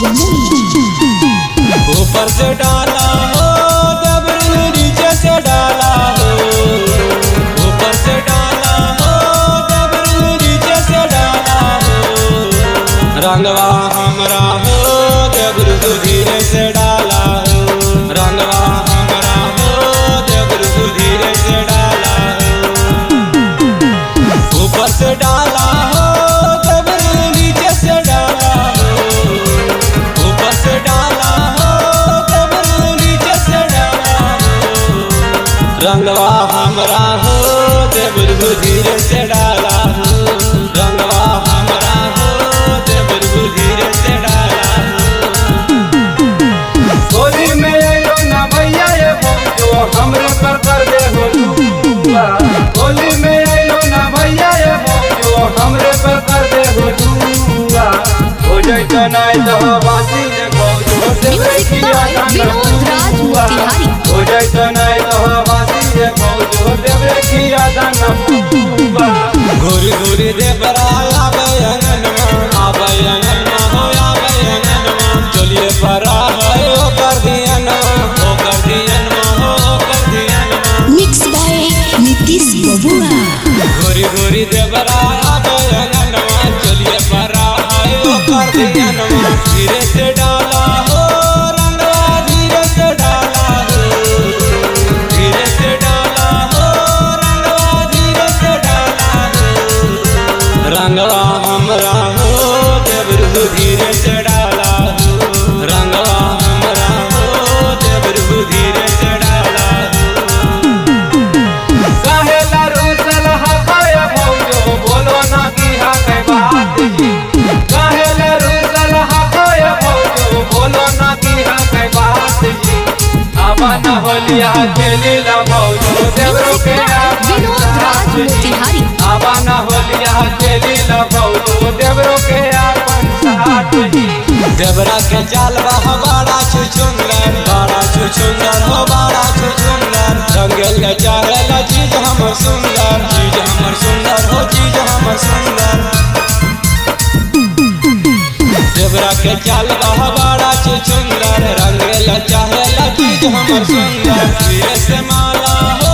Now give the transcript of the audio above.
Jamui. ऊपर से डाला हो दबरू नीचे से डाला हो, ऊपर से डाला हो दबरू नीचे से डाला हो, रंगवा हमरा हो दबरू धीरे से डाला हो, रंगवा हमरा हो दबरू धीरे से डाला हो, ऊपर से डाला हो दबरू नीचे से डाला हो, ऊपर से डाला हो दबरू नीचे से डाला हो, रंगवा हमरा हो देवरू धीरे से डाला हो, रंगवा हमरा हो देवरू धीरे से डाला हो। होली में अइलो ना भैया ये भौजो हमरे पर कर दे हो लुआ। होली में अइलो ना भैया ये भौजो हमरे पर कर दे हो लुआ। हो जैतो नाय तो बासी ये भौजो Music by Vinod Raj Motihari. हो जैतो नाय तो बासी ये भौजो देवे खिया दान पुआ। घूरी घूरी देवरा आवे अंगनमा, आवे अंगनमा हो आवे अंगनमा, चलिए पर आवे ओ कर दियनमा, ओ कर दियनमा हो ओ कर दियनमा। Mix by Nitish Babua. घूरी घूरी देवरा आवे अंगनमा, चलिए पर आवे ओ कर दियनमा, धीरे से डाला हो रंगवा धीरे से डाला हो, धीरे से डाला हो रंगवा धीरे से डाला हो, रंगवा हमरा हो देवरू धीरे से डाला हो, रंगवा हमरा हो देवरू धीरे से डाला हो। काहेला रूसल हकाय भौजो बोलो ना की हा कै बात जी। काहेला रूसल हकाय भौजो बोलो ना की हा कै बात जी। आवा ना होलिया खेली ला भौजो देवरो Music के by Vinod Raj Motihari. आवा ना होलिया खेली ला भौजो देवरो के आपन साथ जी। देवरा के जाल बा बड़ा छुछुंदर, बड़ा छुछुंदर हो बड़ा छुछुंदर, रंगेल चाहेला चीज हमर सुंदर, चीज हमर सुंदर हो चीज हमर सुंदर। देवरा के चाल बा बड़ा छुछुंदर, रंगेल चाहेला चीज हमर सुंदर, धीरे से माला हो